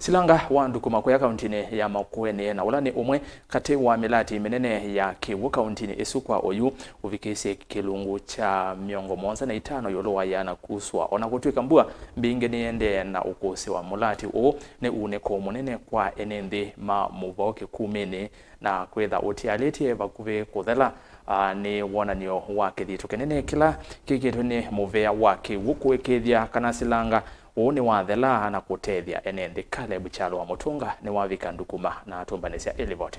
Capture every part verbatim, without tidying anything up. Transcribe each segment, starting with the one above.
Silanga wa Ndukuma kũya kauntinĩ ya Makueni, na ũla nĩ ũmwe katĩ wa mĩlati mĩnene ya kĩw'ũ kauntinĩ ĩsu kwa oyu, ũvikĩsye kĩlungu kya mĩongo mũonza na itano ĩũlũ wa yĩana kuswa. O na kũtw'ĩka mbua mbingĩ nĩyendee na ũkũsĩ wa mũlati ũũ, nĩ uunĩko mũnene kwa ene nthĩ ma mũvao kĩkumĩnĩ, na kwĩtha ũtialĩtye vakuvĩ kũthela, ah, nĩ wonany'o wa kĩthito kĩnene kĩla kĩkĩtwe nĩ mũvea wa kĩw'ũ kũĩkĩĩthya kana silanga ũũ nĩwathela na kũtethya ene nthĩ. Caleb Kyalo wa Mũtũnga nĩwavika Ndukuma na atũmbanĩsya ĩlivoti.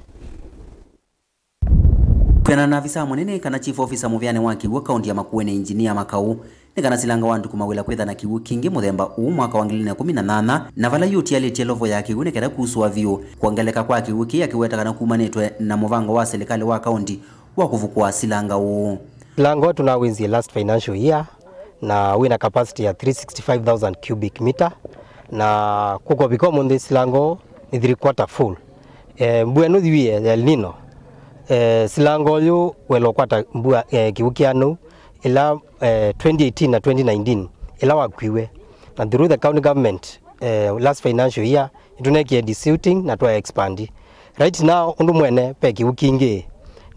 Kwĩanana na avisaa mũnene kana chief officer mũveanĩ wa kĩw'ũ kaunti ya Makueni, Engineer Makau, nĩ kana silanga wa Ndukuma wĩla kwĩtha na kĩw'ũ kingĩ mũthemba ũũ mwaka wa ngili ilĩ na ĩkũmi na nyanya, na vala yu ũtialĩtye level ya kĩw'ũ nĩ kenda kusũa vyũ. Kwongeleka kwa kĩw'ũ kĩĩ akĩweta kana kumanĩtwe na mũvango wa silikalĩ wa kaunti wa kũvukũa silanga ũũ. Silanga ũũ tũnawĩnzie last financial year, na wĩna capacity ya three sixty-five thousand cubic meter, na kũkovika ũmũnthĩ silanga ũũ nĩ three quarter full. Eh, mbua ĩno yĩu ya El Nino, eh, silanga ũyũ wela ũkwata mbua, eh, kĩw'ũ kĩanu ĩla, eh, twenty eighteen na twenty nineteen ĩla wakuiwe. Na through the county government, eh, last financial year, nĩtũnekie desilting na twa expand. Right now, ũndũ mwene, ve kĩw'ũ kingĩ,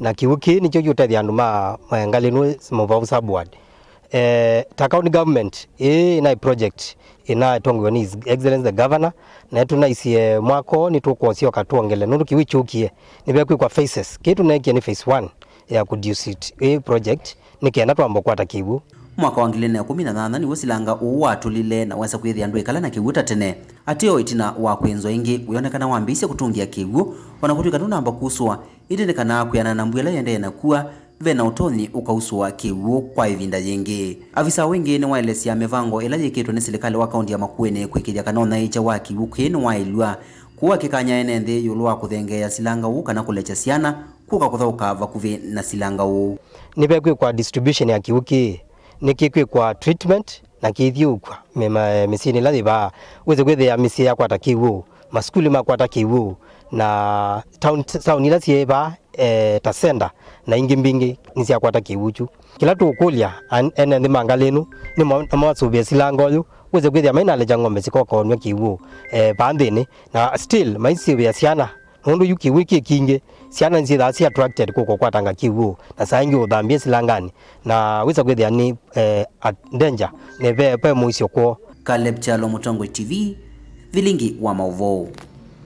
na kĩw'ũ kĩĩ nĩkyo kĩũtethya andũ ma, ma Ngalĩnũ Mũvau subward. Eh, ta county government, ĩĩ ĩnaĩ project ĩnatongoew'a nĩ His Excellency the Governor, na tũnaisye mwaka ũũ nĩtũkũsyoka twongele, nũndũ kĩw'ũ kyũkie, nĩvekwĩkwa phases. Kĩĩ tũneekie nĩ phase one ya kũdesilting ĩĩ project, nĩ kenda twamba kũkwata kĩw'ũ. Mwaka wa ngili ilĩ na ĩkũmi na nyanya nĩw'o silanga ũũ watũlile na wesa kwĩthĩa ndwĩkala na kĩw'ũ ta tene. Ateo ĩtina wa kwĩnzwa ĩngĩ, wĩonekana wambĩĩisye kũtũngĩa kĩw'ũ, o na kũtw'ĩka ndũnamba kusũa, ĩndĩ nĩ kana kwĩanana na mbua ĩla yĩendee na kua, ve na ũtonyi ũkausũa kĩw'ũ kwa ĩvinda yĩngĩ. Avisa wĩngĩ nĩwaelesya mĩvango ĩla yĩkĩtwe nĩ silikalĩ wa kaunti ya Makueni kwĩkĩthya kana ũnyaĩĩkya wa kĩw'ũ kĩĩ nĩwaĩlw'a, kũakĩkany'a ene nthĩ ĩũlũ wa kũthengeea silanga ũũ kana kũlekya syana kũka kũthaũka vakuvĩ na silanga ũũ. Nĩvekwĩkwa distribution ya kĩw'ũ kĩĩ, nĩkĩkwĩkwa treatment na kĩithyũũkw'a mĩ-, ma-, mĩsyĩnĩ ĩla yĩ vaa. Wĩse kwĩthĩa mĩsyĩ yakwata kĩw'ũ, masukulu makwata kĩw'ũ, na town, town ila syĩ vaa, eh, ta Senda na ingĩ mbingĩ nĩsyakwata kĩw'ũ kyu. Kĩla tũũkũlya an-, ene nthĩ ma Ngalĩnũ nĩ ma-, nĩmasũvĩe silanga ũyũ, wĩse kwĩthĩa mainalekya ng'ombe sikoka ũnw'a kĩw'ũ, eh, vaa nthĩnĩ, na still maisũvĩa syana. Nũndũ yu kĩw'ũ kĩ kingĩ, syana nĩsyĩthaa syĩ attracted kũka ũkwatanga kĩw'ũ, na saa ingĩ ũthambie silanganĩ, na wĩsa kwĩthĩa nĩ, eh, a danger, nĩ ve, ve mũisyo kwoo. Caleb Kyalo, Mũtongoi T V, Vilingi wa Maũvoo.